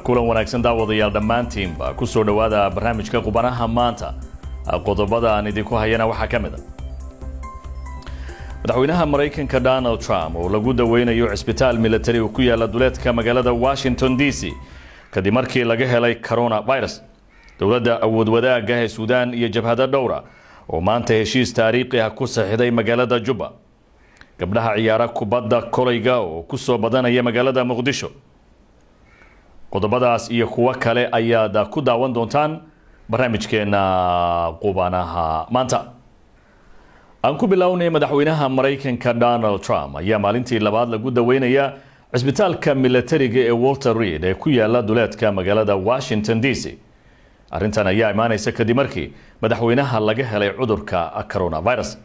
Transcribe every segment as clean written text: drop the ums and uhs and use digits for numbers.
Kulan wanaagsan, daawadayaal dhammaantiinba. Ku soo dhowaada barnaamijka Qubanaha Maanta. Qodobada aan idinku hayana waxaa ka mid a madaxweynaha Maraykanka Donald Trump oo lagu daweynayo cisbitaal military oo ku yaala duleedka magaalada Washington DC kadib markii laga helay coronavirus. Dowladda awood wadaagga ee Suudaan iyo jabhado dhowra oo maanta heshiis taariikhi ah ku saxiixday magaalada Juba. Gabdhaha ciyaara kubadda kolayga oo ku soo badanaya magaalada Muqdisho. Qodobadaas iyo kuwo kale ayaad ku daawan doontaan barnaamijkeena Qubanaha Maanta. Aan ku bilownay, madaxweynaha Maraykanka Donald Trump ayaa maalintii labaad lagu daweynayaa cisbitaalka militariga ee Walter Reed ee ku yaala duleedka magaalada Washington DC. Arrintan ayaa imaaneysa kadib markii madaxweynaha laga helay cudurka coronavirus.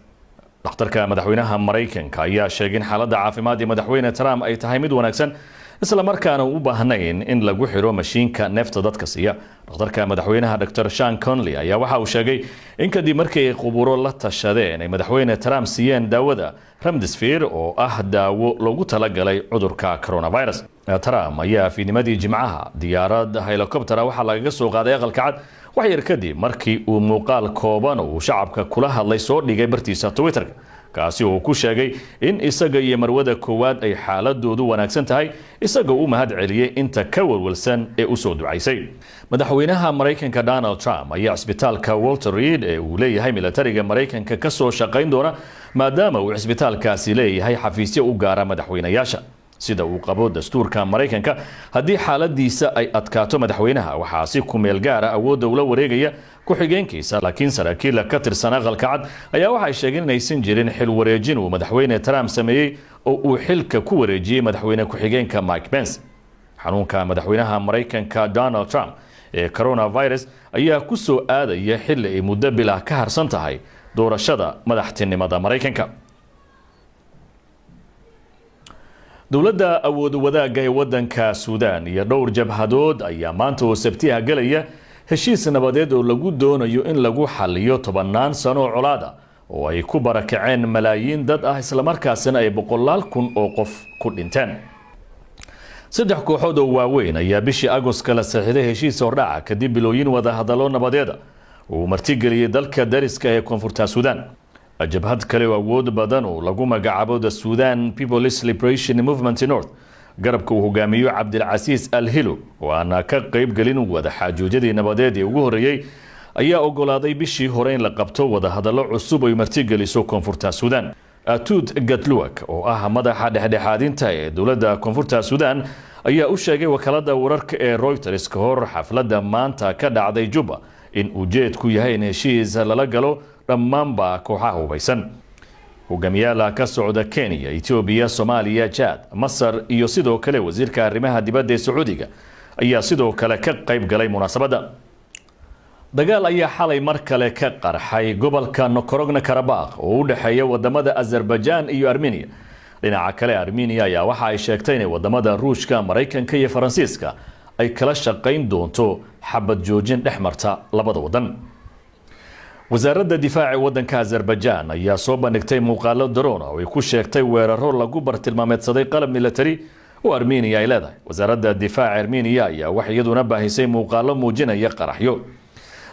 Dhakhtarka madaxweynaha Maraykanka ayaa sheegay in xaaladda caafimaad ee madaxweyne Trump ay tahay mid wanaagsan, isla markaana u baahnayn in lagu xiro mashiinka neefta dadka siiya. Dhakhtarka madaxweynaha, Dr Sean Conley, ayaa waxa uu sheegay in kadib markii ay khuburo la tashadeen ay madaxweyne Trump siiyeen daawada Remdesivir, oo ah daawo loogu talagalay cudurka coronavirus. Trump ayaa fiidnimadii Jimcaha diyaarad helicopter-a waxaa lagaga soo qaaday Aqalka Cad, wax yar kadib markii uu muuqaal kooban uu shacabka kula hadlay soo dhigay bartiisa Twitterka, kaasi oo ku sheegay in isaga iyo marwada koowaad ay xaaladoodu wanaagsan tahay, isagoo u mahad celiyey inta ka walwalsan ee usoo ducaysay. Madaxweynaha Maraykanka Donald Trump ayaa cisbitaalka Walter Reed ee uu leeyahay militariga Maraykanka ka soo shaqayn doona, maadaama uu cisbitaalkaasi leeyahay xafiisyo u gaara madaxweynayaasha. Sida uu qabo dastuurka Maraykanka, haddii xaaladiisa ay adkaato madaxweynaha, waxaa si kumeel gaara awoodda ula wareegaya ku-xigeenkiisa. Laakiin saraakiila ka tirsan Aqalka Cad ayaa waxay sheegeen inaysan jirin xil wareejin uu madaxweyne Trump sameeyey oo uu xilka ku wareejiyey madaxweyne ku-xigeenka Mike Pence. Xanuunka madaxweynaha Maraykanka Donald Trump ee coronavirus ayaa ku soo aadaya xilli ay muddo bilah ka harsan tahay doorashada madaxtinimada Maraykanka. Dowladda awood wadaagga ee waddanka Suudaan iyo dhowr jabhadood ayaa maanta oo Sabtiha gelaya heshiis nabadeed oo lagu doonayo in lagu xaliyo 10-naan sano oo colaada oo ay ku barakaceen malaayiin dad ah, islamarkaasina ay boqolaal kun oo qof ku dhinteen. Saddex kooxood oo waaweyn ayaa bishii Agost kala saxiixday heshiis hordhaca kadib bilooyin wadahadallo nabadeeda uu martigeliyey dalka dariska ee Koonfurta Suudaan. Jabhad kale oo awood badan oo lagu magacaabo the Sudan People's Liberation Movement North, garabka uu hogaamiyo Cabdilcasiis Al Hilo, oo aan ka qayb gelin wada xaajoojyadii nabadeed ee ugu horreeyey, ayaa ogolaaday bishii hore in la qabto wadahadallo cusub ay martigeliso Koonfurta Suudaan. Atut Gatluak, oo ah madaxa dhexdhexaadinta ee dowladda Koonfurta Suudaan, ayaa u sheegay wakaalada wararka ee Reuters ka hor xafladda maanta ka dhacday Juba in ujeedku yahay in heshiis lala galo dhammaanba kooxaha hubaysan. Hogaamiyaala ka socda Kenya, Etoobiya, Soomaaliya, Jad, Masar iyo sidoo kale wasiirka arrimaha dibadda ee Sacuudiga ayaa sidoo kale ka qayb galay munaasabadda. Dagaal ayaa xalay mar kale ka qarxay gobolka Nagorno Karabakh oo u dhexeeya wadamada Azerbaijan iyo Armenia. Dhinaca kale, Armenia ayaa waxa ay sheegtay inay wadamada Ruushka, Maraykanka iyo Faransiiska ay kala shaqayn doonto xabad joojin dhex marta labada wadan. Wasaaradda difaaca waddanka Azerbaijan ayaa soo bandhigtay muuqaalo drone oo ay ku sheegtay weeraro lagu bartilmaameedsaday qalab military oo Armenia ay leedahay. Wasaaradda difaaca Armenia ayaa waxay iyaduna baahisay muuqaalo muujinaya qaraxyo.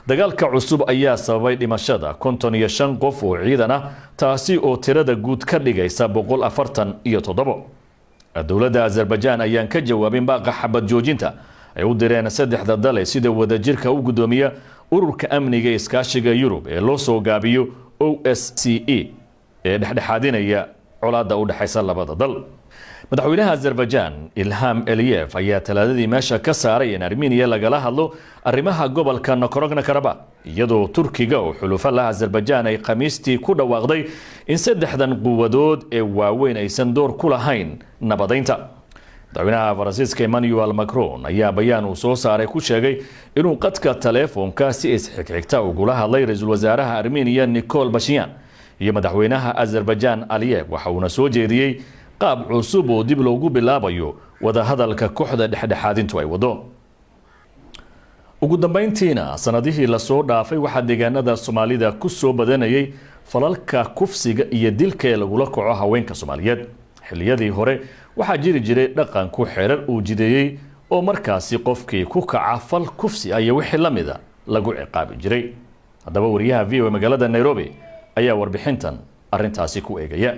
Dagaalka cusub ayaa sababay dhimashada 55 qof oo ciidan ah, taasi oo tirada guud ka dhigaysa 147. Dowladda Azerbaijan ayaan ka jawaabin baaqa xabad joojinta ay u direen saddexda dale sida wadajirka u guddoomiya Ururka Amniga Iskaashiga Yurub ee loo soo gaabiyo OSCE ee dhexdhexaadinaya colaadda u dhexaysa labada dal. Madaxweynaha Azerbaijan Ilham Eliyef ayaa Talaadadii meesha ka saaray in Armeniya lagala hadlo arrimaha gobolka Nagorno Karabakh, iyadoo Turkiga oo xulufo laha Azerbaijan ay Khamiistii ku dhawaaqday in saddexdan quwadood ee waaweyn aysan door ku lahayn nabadaynta. Madaxweynaha Faransiiska Emmanuel Macron ayaa bayaan uu soo saaray ku sheegay inuu qadka taleefonka si isxigxigta ugula hadlay ra-iisul wasaaraha Armeniya Nikol Pashinyan iyo madaxweynaha Azerbaijan Aliyev, waxa uuna soo jeediyey qaab cusub oo dib loogu bilaabayo wadahadalka kooxda dhexdhexaadintu ay wado. Ugu dambeyntiina, sanadihii lasoo dhaafay waxaa deegaanada Soomaalida ku soo badanayay falalka kufsiga iyo dilka ee lagula kaco haweenka Soomaaliyeed. Xilliyadii hore waxaa jiri jiray dhaqanku xerar uu jideeyey oo markaasi qofkii ku kaca fal kufsi ah iyo wixii la mida lagu ciqaabi jiray. Haddaba, wariyaha VOA magaalada Nairobi ayaa warbixintan arrintaasi ku eegaya.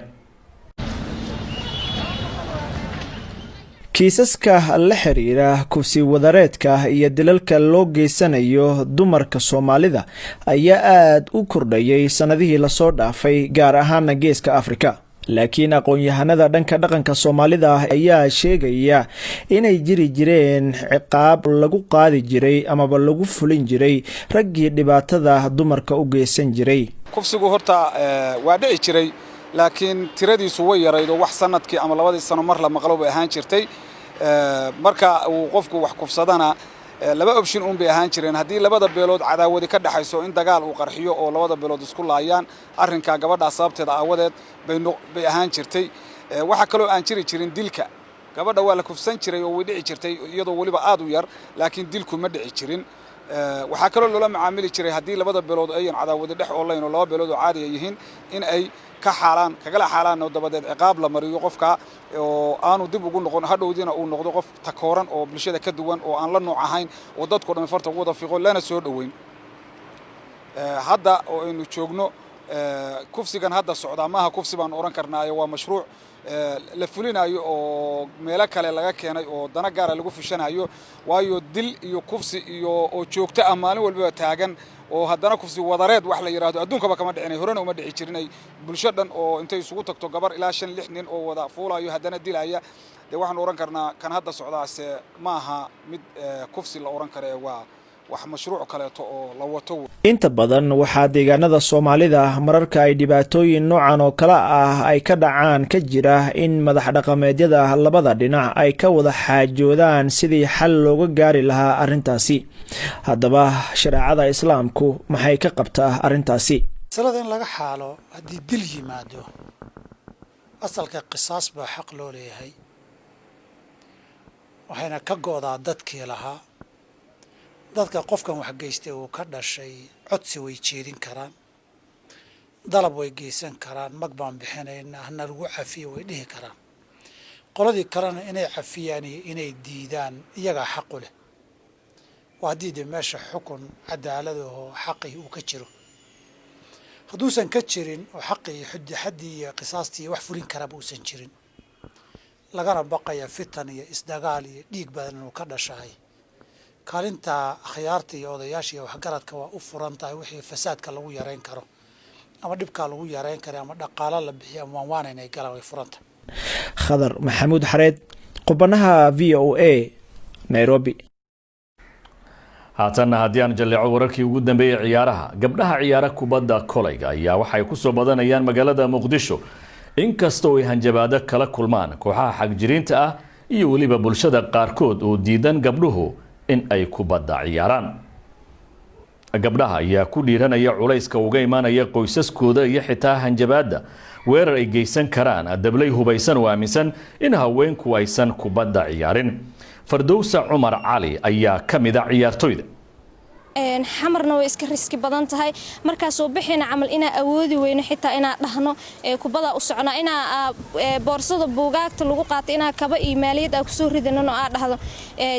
Kiisaska la xiriira kufsi wadareedka iyo dilalka loo geysanayo dumarka Soomaalida ayaa aad u kordhayay sannadihii lasoo dhaafay, gaar ahaana Geeska Afrika. Laakiin aqoon-yahanada dhanka dhaqanka Soomaalida ayaa sheegaya inay jiri jireen ciqaab lagu qaadi jiray amaba lagu fulin jiray raggii dhibaatada dumarka u geysan jiray. Kufsigu horta waa dhici jiray, laakiin tiradiisu way yarayd oo wax sanadkii ama 2dii sano mar la maqlo bay ahaan jirtay. Marka uu qofku wax kufsadana, laba option uun bay ahaan jireen: haddii labada beelood cadaawadi ka dhexayso, in dagaal uu qarxiyo oo labada beelood isku laayaan arrinkaa gabadhaa sababteeda aawadeed bay ahaan jirtay. Waxaa kaloo aan jiri jirin dilka. Gabadha waa la kufsan jiray oo way dhici jirtay, iyadoo weliba aad u yar, laakiin dilku ma dhici jirin. Waxaa kaloo loola macaamili jiray, haddii labada beelood ayan cadaawadi dhex oolayn oo laba beelood oo caadiya yihiin, in ay ka xaalaan, kagala xaalaan oo dabadeed ciqaab la mariyo qofka oo aanu dib ugu noqon, hadhowdiina uu noqdo qof takooran oo bulshada ka duwan oo aan la nooc ahayn oo dadkoo dhan farta ugu wada fiiqo lana soo dhoweyn. Hadda oo aynu joogno, kufsigan hadda socdaa maaha kufsi baanu odhan karnaayo, waa mashruuc la fulinayo oo meelo kale laga keenay oo dana gaara lagu fushanayo. Waayo, dil iyo kufsi iyo oo joogto ah maalin walbaba taagan, oo haddana kufsi wadareed wax la yidhahdo adduunkaba kama dhicinay, horena uma dhici jirinay. Bulsho dhan oo intay isugu tagto gabar ilaa shan lix nin oo wada fuulayo haddana dilaya, dee waxaanu odhan karnaa kan hadda socdaase ma aha mid kufsi la odhan karo ee waa wax mashruuc kaleeto oo la wato. Inta badan waxaa deegaanada Soomaalida mararka ay dhibaatooyin noocan oo kale ah ay ka dhacaan ka jira in madax dhaqameedyada labada dhinac ay ka wada xaajoodaan sidii xal looga gaari lahaa arrintaasi. Haddaba, shareecada Islaamku maxay ka qabtaa arrintaasi? Masalada in laga xaalo haddii dil yimaado, asalka qisaas baa xaq loo leeyahay, waxayna ka go'daa dadkii lahaa. Dadka qofkan wax geystay uu ka dhashay codsi way jeedin karaan, dalab way geysan karaan, mag baan bixinaynaa, hana lagu cafiyo way dhihi karaan. Qoladii kalena inay cafiyaan iyo inay diidaan iyagaa xaqu leh. Waa haddii dee meesha xukun cadaalad ahoo xaqii uu ka jiro. Hadduusan ka jirin oo xaqii xuddi xaddii iyo qisaastii iyo wax fulin karaba uusan jirin, lagana baqaya fitan iyo isdagaal iyo dhiig badan inuu ka dhashahay, kaalinta akhyaarta iyo odayaasha iyo waxgaradka waa u furan tahay. Wixii fasaadka lagu yareyn karo ama dhibkaa lagu yareyn karo ama dhaqaalo la bixiyo ama waanwaan inay galaan, way furan tahay. Khadar Maxamuud Xareed, qubanaha VOA, Nairobi. Haatanna haddii aan jalleeco wararkii ugu dambeeyey ciyaaraha, gabdhaha ciyaara kubadda kolayga ayaa waxay ku soo badanayaan magaalada Muqdisho, inkastoo ay hanjabaado kala kulmaan kooxaha xagjiriinta ah iyo weliba bulshada qaarkood oo diidan gabdhuhu in ay kubadda ciyaaraan. Gabdhaha ayaa ku dhiiranaya culayska uga imaanaya qoysaskooda iyo xitaa hanjabaadda weerar ay geysan karaan dablay hubaysan oo aaminsan in haweenku aysan kubadda ciyaarin. Fardowsa Cumar Cali ayaa ka mid a ciyaartoyda. Xamarna way iska risk badan tahay. Markaasoo bixina camal inaa awoodi weyno, xitaa inaa dhahno kubada u socnaa, inaa boorsada buugaagta lagu qaata, inaa kaba iyo maaliyad aa kusoo ridanan oo aa dhahdo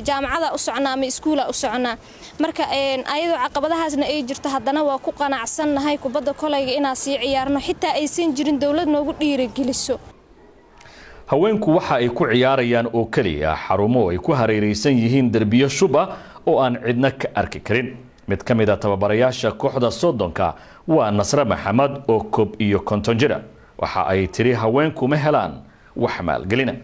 jaamacada u socnaa ama iskuula u soconaa. Marka ayadoo caqabadahaasna ay jirto, haddana waa ku qanacsannahay kubadda kolayga inaa sii ciyaarno, xitaa aysan jirin dowlad noogu dhiirigeliso. Haweenku waxa ay ku ciyaarayaan oo keliya xarumo ay ku hareeraysan yihiin derbiyo shub ah oo aan cidna ka arki karin. Mid ka mid a tababarayaasha kooxda 30-ka waa Nasre Maxamed oo 51 jira. Waxa ay tiri haweenku ma helaan wax maalgelina.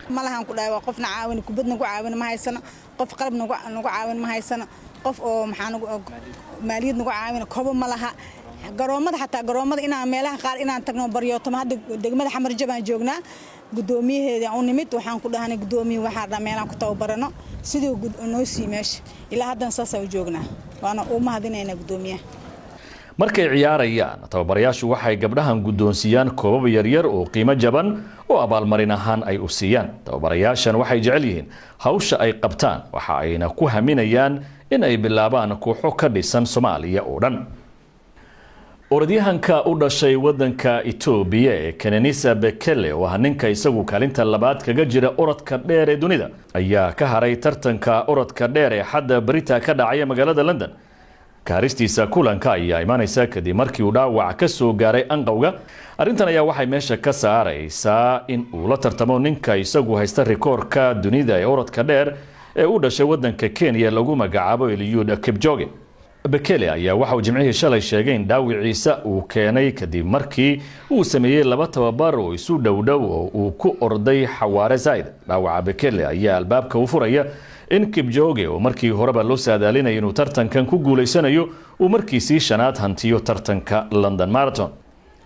Malahan ku dhahay waa qofna caawin, kubad nagu caawin ma haysano, qof qalab nagu caawin ma haysano, qof oo maxaa maaliyad nagu caawin, kobo ma laha. Garoomada xataa, garoomada inaan meelaha qaar inaan tagno baryootamo. Hadda degmada Xamarja baan joognaa, guddoomiyaheeda u nimid. Waxaan ku dhahanay, "Guddoomiye, waxaan rabnaa meelaan ku tababarano." Siduu noo sii meesha, ilaa haddana saasaa u joognaa, waana u mahadinaynaa guddoomiyaha. Markay ciyaarayaan, tababarayaashu waxay gabdhahan guddoonsiiyaan koobab yaryar oo qiimo jaban oo abaalmarin ahaan ay u siiyaan. Tababarayaashan waxay jecel yihiin hawsha ay qabtaan, waxa ayna ku haminayaan in ay bilaabaan kooxo ka dhisan Soomaaliya oo dhan. Orodyahanka u dhashay wadanka Itoobiya ee Kenenisa Bekele, oo ah ninka isagu kaalinta labaad kaga jira orodka dheer ee dunida, ayaa ka haray tartanka orodka dheer ee xadda berita ka dhacaya magaalada London. Kaaristiisa kulanka ayaa imaaneysa kadib markii uu dhaawac ka soo gaaray anqowga. Arrintan ayaa waxay meesha ka saareysaa in uu la tartamo ninka isagu haysta rikoorka dunida ee orodka dheer ee u dhashay wadanka Kenya, lagu magacaabo Eliud Kipchoge. Bekele ayaa waxa uu Jimcihii shalay sheegay in dhaawiciisa uu keenay kadib markii uu sameeyey laba tababar oo isu dhowdhow oo uu ku orday xawaare zaid. Dhaawaca Bekele ayaa albaabka u furaya in Kipchoge, oo markii horeba loo saadaalinaya inuu tartankan ku guulaysanayo, uu markiisii shanaad hantiyo tartanka London Marathon.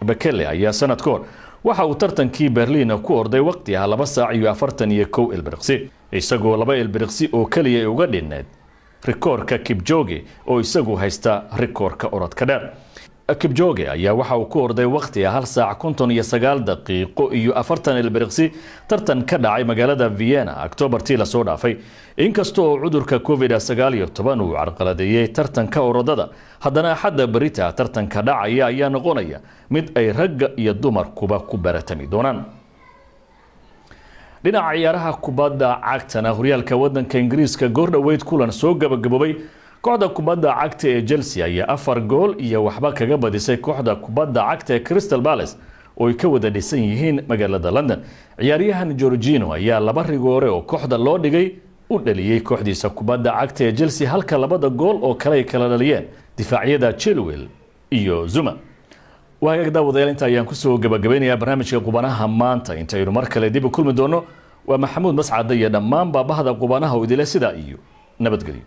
Bekele ayaa sanad ka hor waxa uu tartankii Berliin ku orday waqti ah 2 saac iyo 41 ilbiriqsi, isagoo 2 ilbiriqsi oo keliya ay uga dhinneed rikoorka Kipchoge, oo isagu haysta rikoorka orodka dheer. Kipchoge ayaa waxa uu ku orday waqti ah 1 saac 59 daqiiqo iyo 40 ilbiriqsi tartan ka dhacay magaalada Vienna Octoobartii lasoo dhaafay. Inkasta oo cudurka COVID-19 uu carqaladeeyey tartanka orodada, haddana Axadda berita tartanka dhacaya ayaa noqonaya mid ay ragga iyo dumarkuba ku baratami doonaan. Dhinaca ciyaaraha kubadda cagtana, horyaalka wadanka Ingiriiska goordhoweyd kulan soo gabagaboobay, kooxda kubadda cagta ee Chelsea ayaa 4 gool iyo waxba kaga badisay kooxda kubadda cagta ee Crystal Palace, oo ay ka wada dhisan yihiin magaalada London. Ciyaaryahan Jorginho ayaa laba rigoore oo kooxda loo dhigay u dhaliyey kooxdiisa kubadda cagta ee Chelsea, halka labada gool oo kale ay kala dhaliyeen difaacyada Chilwell iyo Zouma. Waagaag daawadayaal, inta ayaan kusoo gabagabeynayaa barnaamijka Qubanaha maanta. Intaynu mar kale dib u kulmi doono, waa Maxamuud Mascada iyo dhammaan baabahda Qubanaha oo idile sidaa iyo nabadgelyo.